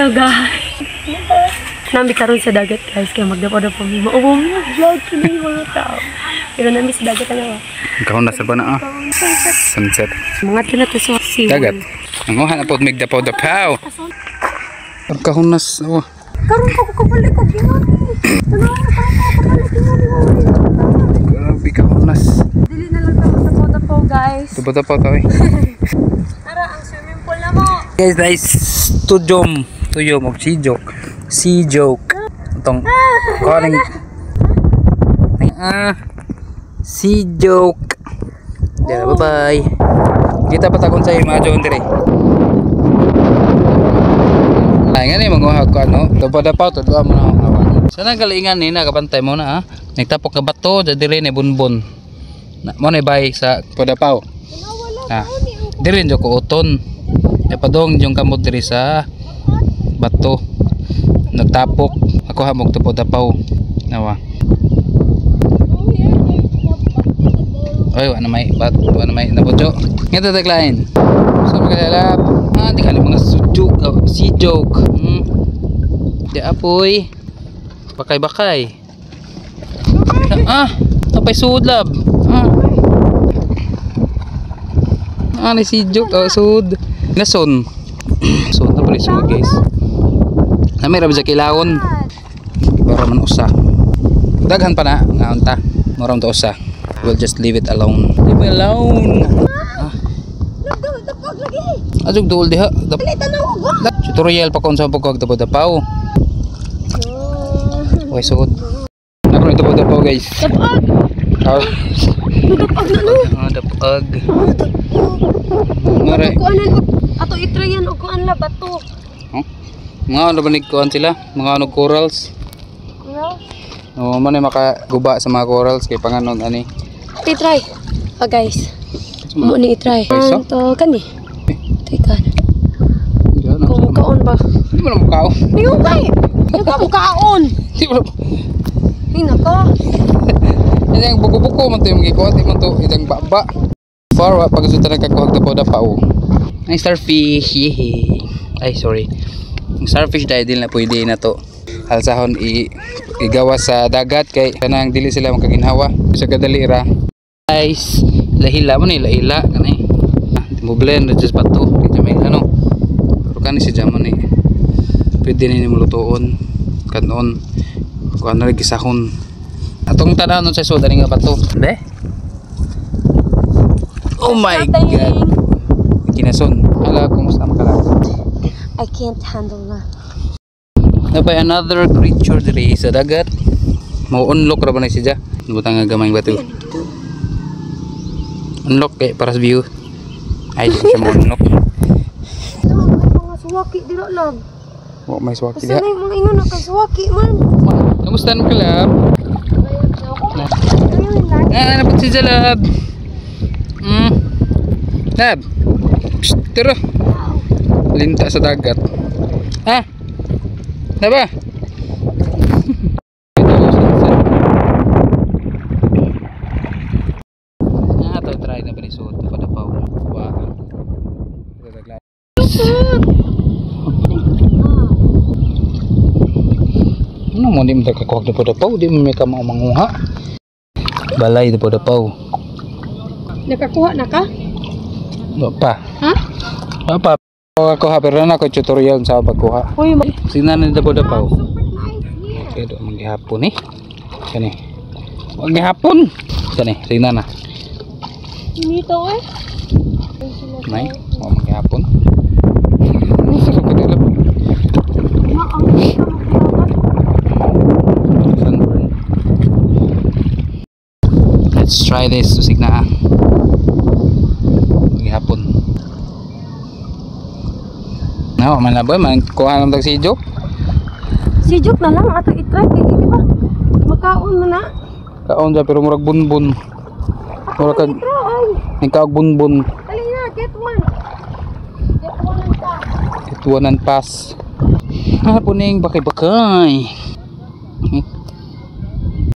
Hello guys. Nami karon sa dagat, guys, kaya magdapo-dapo mi. Maubo mi vlog kini mga tao. Pero nami sa dagat ano. Kahon na sa ba na ah. Sunset. Mga na to sa sea. Dagat. Ang na po migdapaw-dapaw. Kahunas oh. Karon ko kabalik ko gingon. Grabe kahunas. Dili na lang ta dapo guys. Dapo-dapaw to eh. Ara ang swimming pool na mo. Guys, nice tuyom. Tuyom of sea joke. Sea joke. Itong kaning ah sea joke. Dira, bye-bye. Kita pa takon sa imajo dire. Ay ngani manguha ko ano, dapaw-dapaw to duha mo na akong awan. Sana galingan ni nakabantay mo na ah. Nagtapok ka bato diri ni bunbon. Na mo na bay sa padapaw. Ah. Diri jud ko uton. Napadong yung kamot diri sa bato. Nagtapok ako hamog dapaw-dapaw. Nawa. Oy, wa na may bat, wa na may nabudyo. Ngita taglain. So magalala. Ah, di ka mga sujuk, oh, sea joke. Di apoy. Bakay-bakay. Ah, napay suod lab. Ah. Ah, ni sea joke, oh, suod. Nason. Suod na pala suod, guys. Na may rabi sa kilawon. Para man usa. Daghan pa na nga unta. Moram to usa. We'll just leave it alone. Leave me alone. Ah. Adug duol diha. Tutorial pa kung sa pagkuhag dapaw-dapaw. Okay, suod. Ako na dapaw-dapaw, guys. Dapag. Ah, Dapag na no. ah, dapag. Mare. Kuanan ato itry yan og kuan la bato. Huh? Mga ano ba nagkuhan sila? Mga ano corals? Corals? Oo, man ay makaguba sa mga corals kay panganon ani. I-try. Ah guys. Mo ni i-try. Ay, To kani. Teka. Yan, Kung mukaon ba? Hindi mo na mukaon. Hindi mo kay. Hindi ka mukaon. Hindi mo na. Hindi ka. Yan ang buko-buko man to yung gikuha. Di man to itang baba. Far wa pag gusto nagkakuhag dapaw-dapaw. Ang starfish. Yehe. Ay, sorry. Ang starfish dahil dili na pwede na to. Alsahon igawas sa dagat kay kanang dili sila makaginhawa. Sa kadali ra. Guys, lahila mo ni lahila kanay. Mo blend just bato, di may ano. Pero kani si Jamon ni. Pwede ni nimo lutoon kanon. Kuan na gisahon. Atong tan-aw nun sa soda nga bato. Be? Oh my God. Kinason. Hala, kumusta makalap? I can't handle na. Napay another creature diri sa dagat. Mo unlock ra ba na siya? Butang nga gamay bato. Unlock kay para sa view. Ay, di siya mo unlock. Mga suwaki dira lang. Wa may suwaki Basta diha. na yung mga ingon na kay suwaki man. Kamusta na kalab? Ah, napot si Jalab. Lab. Psst, tira. Linta sa dagat. Ah. Na ba? Ah, to try na ba ni suot pa dapaw. Wa. Ano mo di mo kakuha dapaw dapaw, di mo may kamao manguha. Balay dapaw dapaw. Nakakuha na ka? Wa pa. Ha? Wa pa. Kakuha pero na ako tutorial sa pagkuha. Uy, Signan ni dapaw dapaw. Okay, do manggihapon eh. Kani. Manggihapon. Kani, signan na. Inito eh. Nay, wa manggihapon. Sa kadilap. Sunburn. Let's try this. Susig na ha. Manggihapon. No, man na boy, man kuha lang tag si joke. Si joke na lang ato i-try kay di ba? Makaon mo na. Kaon ja pero murag bunbun. Murag kag nagkaog bunbun. Dali na, get one. Get one and pass. Get one and pass. Ah, puning bakay-bakay.